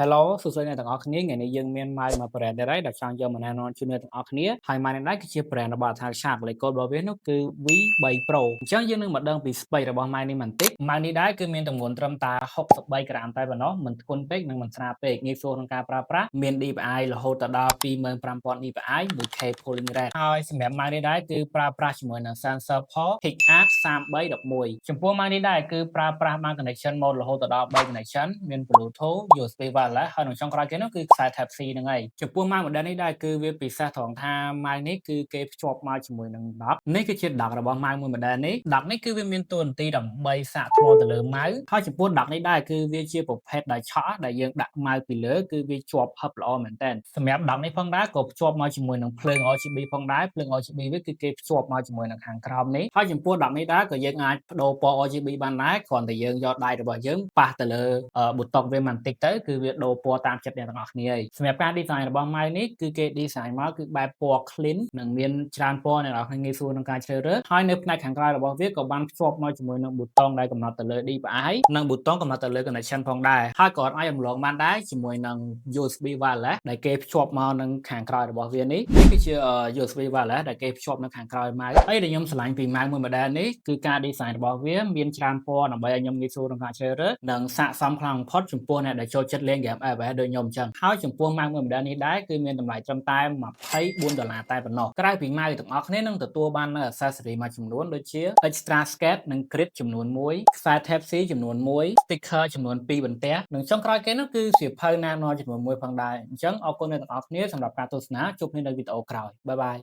Hello សួស្តីអ្នកទាំងអស់គ្នាថ្ងៃនេះយើងមាន mouse មួយ brand ទៀតហើយដែលចង់យកមកណែនាំជូនអ្នកទាំងអស់គ្នាហើយ mouse នេះដែរគឺជា brand របស់ Attack Shark លេខកូដរបស់វានោះគឺ V3 Pro អញ្ចឹងយើងនឹងមកដឹងពី spec របស់ mouse នេះបន្តិច mouse នេះដែរគឺមានទម្ងន់ត្រឹមតែ63ក្រាមតែប៉ុណ្ណោះមិនធ្ងន់ពេកនិងមិនស្រាលពេកងាយស្រួលក្នុងការប្រើប្រាស់មាន DPI រហូតដល់25,000 DPI 1K polling rate ហើយសម្រាប់ mouse នេះដែរគឺប្រើប្រាស់ជាមួយនឹង sensor PAW PixArt 3311ចំពោះ mouse នេះដែរគឺប្រើប្រាស់បាន connection mode រហូតដល់3 connection មាន Bluetooth, USB wireless ហើយនិងចុងក្រោយគេនោះគឺខ្សែ Type C ហ្នឹងហើយចំពោះ mouse model នេះដែរគឺវាពិសេសត្រង់ថា mouse នេះគឺគេភ្ជាប់មកជាមួយនឹង dock នេះគឺជា dock របស់ mouse មួយ model នេះ dock នេះគឺវាមានតួនាទីដើម្បីសាកថ្មទៅលើ mouse ហើយចំពោះ dock នេះដែរគឺវាជាប្រភេទដែលឆក់ដែលយើងដាក់ mouse ពីលើគឺវាជាប់ហឹបល្អមែនទែនសម្រាប់ dock នេះផងដែរក៏ភ្ជាប់មកជាមួយនឹងភ្លើង RGB ផងដែរភ្លើង RGB វាគឺគេភ្ជាប់មកជាមួយនឹងខាងក្រោមនេះហើយចំពោះ dock នេះដែរក៏យើងអាចប្ដូរពណ៌ RGB បានដែរគ្រាន់តែយើងយកដៃរបស់យើងប៉ះទៅលើប៊ូតុងវាបន្តិចទៅគឺវាដូរពណ៌តាមចិត្តអ្នកទាំងអស់គ្នាហើយសម្រាប់ការ design របស់ mouse នេះគឺគេ design មកគឺបែបពណ៌ clean និងមានច្រើនពណ៌អ្នកទាំងអស់គ្នាងាយស្រួលក្នុងការជ្រើសរើសហើយនៅផ្នែកខាងក្រៅរបស់វាក៏បានភ្ជាប់មកជាមួយនឹងប៊ូតុងដែលកំណត់ទៅលើ DPI និងប៊ូតុងកំណត់ទៅលើ connection ផងដែរហើយក៏អាចរំលងបានដែរជាមួយនឹង USB wireless ដែលគេភ្ជាប់មកនឹងខាងក្រោយរបស់វានេះនេះគឺជា USB wireless ដែលគេភ្ជាប់នៅខាងក្រោយ mouse ហើយដែលខ្ញុំស្រឡាញ់ពី mouse មួយ model នេះគឺការ design របស់វាមានច្រើនពណ៌ដើម្បីឲ្យខ្ញុំងាយស្រួលក្នុងការជ្រើសរើសនិងស័ក្តិសមខ្លាំងបំផុតចំពោះអ្នកដែលចូលចិត្តលេង game FPS ដូចខ្ញុំអញ្ចឹងហើយចំពោះ mouse មួយ model នេះដែរគឺមានតម្លៃត្រឹមតែ24ដុល្លារតែប៉ុណ្ណោះក្រៅពី mouse ទាំងអស់គ្នានឹងទទួលបាននូវ accessory មួយចំនួនដូចជា extra skate និង grid ចំនួន1ខ្សែ Type C ចំនួន1 sticker ចំនួន2បន្ទះនិងចុងក្រោយគេនោះគឺសៀវភៅណែនាំចំនួន1ផងដែរអញ្ចឹងអរគុណអ្នកទាំងអស់គ្នាសម្រាប់ការទស្សនាជួបគ្នានៅវីដេអូក្រោយ bye bye.